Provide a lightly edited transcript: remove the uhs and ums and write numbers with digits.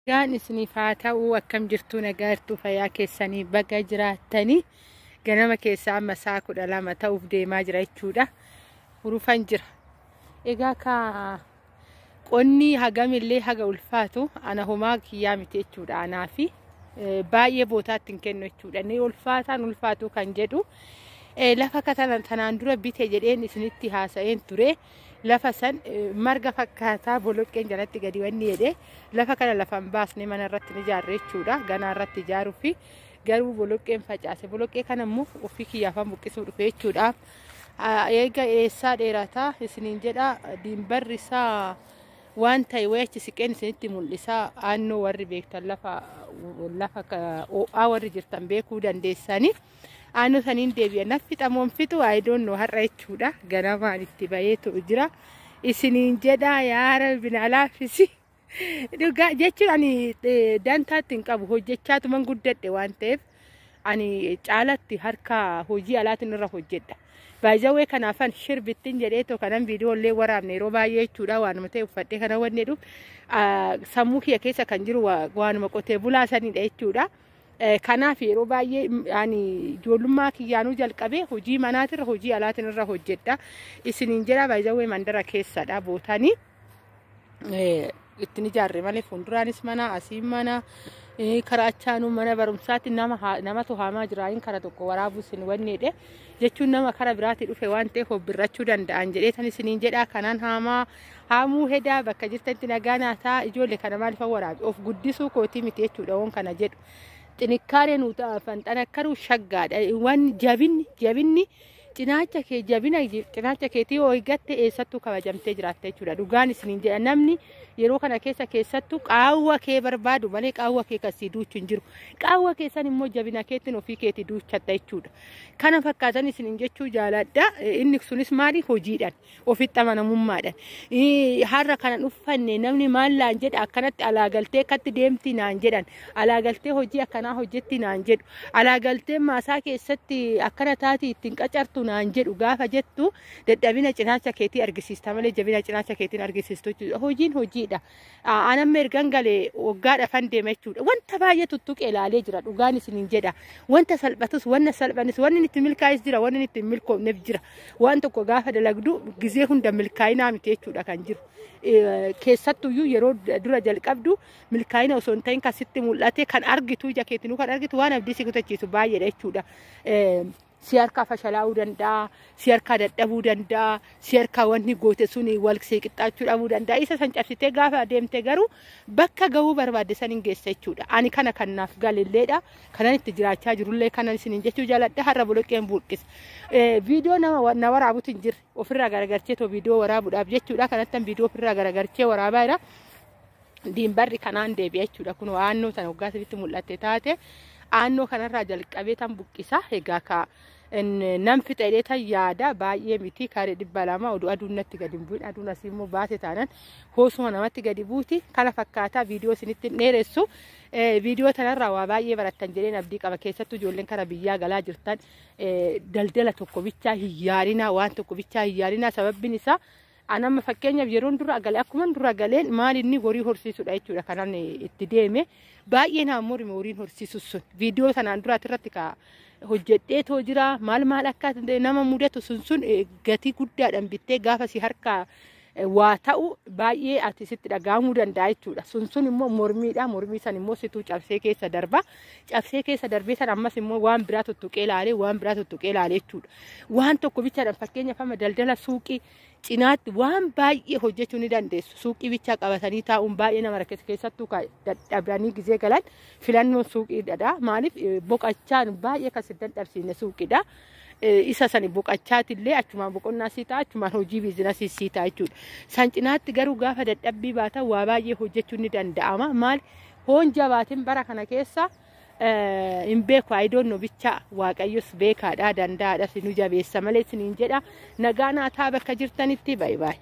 Nagaan isiniif haa ta'u. Akkam jirtu? Nagaa jirtu? Fayyaa keessanii? Baga jiraattanii. Ganama keessaa amma sa'a 12 ta'uuf deemaa jira jechuudha. Hurufan jira. Egaa ka qonni hagamillee haga ulfaatu ana homaa kiyyaa miti jechuudha. Anaa fi baay'ee bootaatti hin kennu jechuudha. Inni ulfaataan ulfaatu kan jedhu lafa tanaan dura bite jedheen isinitti haasa'een ture. Lafa san marga fakkaataa boloqqeen jalatti gadi wanni jedhee lafa kana lafan baasne mana irratti ni ijaarre jechuudha. Ganaa irratti ijaaruu fi garuu boloqqeen facaase. Boloqqee kana immoo ofii kiyyaafan buqqisuu dhufe jechuudha. Eega eessaa dheerataa isiniin jedha, diimbarri isaa waan ta'e wayii achi siqeen isinitti mul'isa. Aannoo warri beektan, lafa ho'aa warri jirtan beekuu dandeessanii. Aannoo saniin deebi'a. Na fixamoon fixu I don't know har'a jechuudha. Ganamaan itti baheetu jira. Isiniin jedha, yaa Rabbi na laaffisi. Dhugaa jechuun ani dantaatti hin qabu, hojjechaatuman guddadhe waan ta'eef ani caalatti harka hojii alaatiin irra hojjedha. Baay'ee kanaafan shirbittiin jedhee kanan viidiyoo illee waraabne yeroo baay'ee jechuudha. Waanuma ta'e uffadhee kana wanni jedhu sammuu kiyya keessa kan jiru waanuma qotee bulaa sanidha jechuudha. Kanaaf yeroo baay'ee ani ijoollummaa kiyyaanuu jalqabee hojii manaatirra hojii alaatiin irra hojjedha. Isiniin jedha, baay'ee mandara keessadha bootanii. Ittiin ijaarre malee fuulduraanis mana, asiin mana, karaa achaanuu mana barumsaatti nama namatu haamaa jira. Kara tokko waraabuu isin wanneedhe jechuun nama kara biraatti dhufe waan ta'eef hobbirrachuu danda'an jedhee tan isiniin jedha. Kanaan haamaa haamuu hedaa. Bakka jirtanitti nagaa naataa. Ijoollee kana maaliif waraabe? Of guddisuu kootii miti jechuudha. Woon kana jedhu xinnikkaaree nu xanakkaruu shaggaadha. Waan jabinni cinaacha kee, jabina cinaacha keetii yoo eeggatte eessattuu kabajamtee jiraatta jechuudha. Dhugaan isiniin jedha, namni yeroo kana keessa keessattuu qaawwa kee barbaadu malee qaawwa kee kasii duuchu hin jiru. Qaawwa keessan immoo jabina keettiin ofii keetii duuchatta jechuudha. Kana fakkaatan isiniin jechuu jaaladha. Inni sunis maali? Hojiidhaan, ofitti amanamummaadhaan. Har'a kana uffanne namni maal naan jedha, akkanatti alaa galtee akkatti deemti naan jedhan, alaa galtee hojii akkanaa hojjetti naan jedhu, alaa galtee maasaa keessatti akkana taati ittiin qacartu naan jedhu gaafa jettu, dadhabina cinaacha keetii argisiista malee jabina cinaacha keetiin argisiistu jechuudha. Hojiin hojiidha. Anamma ergan galee waggaa dhafan deema jechuudha. Wanta baay'ee tuttuqee ilaalee jira, dhugaan isiniin jedha. Wanta salphatus, wanta salphanis, wanni itti milkaa'is jira, wanni itti milkoofneef jira. Waan tokko gaafa dalagdu gizee hunda milkaa'inaa miti jechuudha kan jiru. Keessattuyyuu yeroo dura jalqabdu milkaa'ina osoo hin ta'in kan sitti mul'ate, kan argitu, ija keetinuu kan argitu, waan abdii si kutachiisu baay'eedha jechuudha. Si harkaa fashalaa'uu danda'a, si harkaa dadhabuu danda'a, si harkaa wanni goote sun wal si qixxaachuu dhabuu danda'a. Isa san cabsitee gaafa adeemte garuu bakka gahuu barbaadde san hin geessa jechuudha. Ani kana kan naaf galilleedha. Kanan itti jiraachaa jirullee kanan isiniin jechuu jaaladha. Har'a boloqqeen buqqisa. Viidiyoo nama na waraabutu hin jirre. Ofirraa garagalchee too viidiyoo waraabuudhaaf jechuudha. Kanattan viidiyoo ofirraa garagalchee waraabaa jira. Diimbarri kanaan deebi'a jechuudha. Kun aannoo sana waggaa sadiitti mul'atte taate aannoo kanarraa jalqabee tan buqqisa. Egaa ka nam fixa jedhee tan yaada, baay'ee miti, kaaree 200. Oduu aduun natti gadi hin bu'in, aduun asii immoo baate taanan hoosuma namatti gadi buuti. Kana fakkaataa viidiyoo isinitti hin dheeressu. Viidiyoo tanarraa waa baay'ee barattan jedheen abdii qaba. Keessattuu ijoolleen kara biyyaa galaa jirtan daldala tokko bichaa hin yaalinaa, waan tokko bichaa hin yaalinaa. Sababbiin isaa anamma fakkeenyaaf yeroon dura galee, akkuma dura galeen maal inni horii horsiisudha jechuudha kanan itti deeme. Baay'ee naan morme horiin horsiisu sun. Viidiyoo sanaan duraati irratti ka hojjedhee too jira. Maal maal akka nama mudatu sun gatii guddaadhaan bittee gaafa si harkaa waa ta'u baay'ee ati sitti dhaga'amuu danda'a jechuudha. Sun immoo mormiidha. Mormii san immoo situu cabsee keessa darba. Cabsee keessa darbee san ammas immoo waan biraa tuttuqee ilaalee, waan biraa tuttuqee ilaalee jechuudha. Waan tokko bichaadhaan, fakkeenyaaf amma daldala suuqii cinaatti waan baay'ee hojjechuu ni dandeessu. Suuqii bichaa qabatanii taa'uun baay'ee nama rakkisa. Keessattuu dadhabanii gizee galan filannoon suuqiidha. Maaliif? Boqachaan baay'ee kan si dadhabsiisne suuqiidha. Isa sani boqachaatillee achumaan boqonnaa sii ta'a, achumaan hojii biizinasii sii ta'a jechuudha. San cinaatti garuu gaafa dadhabbii baatan waa baay'ee hojjechuun ni danda'ama. Maal hoon jabaatiin bara kana keessa hin beeku, I don't know, bicha Waaqayyos beekaadha, danda'aadha, nu jabeessa malee isiniin jedha. Nagaa naa ta'a bakka jirtanitti, baay'ee baay'ee.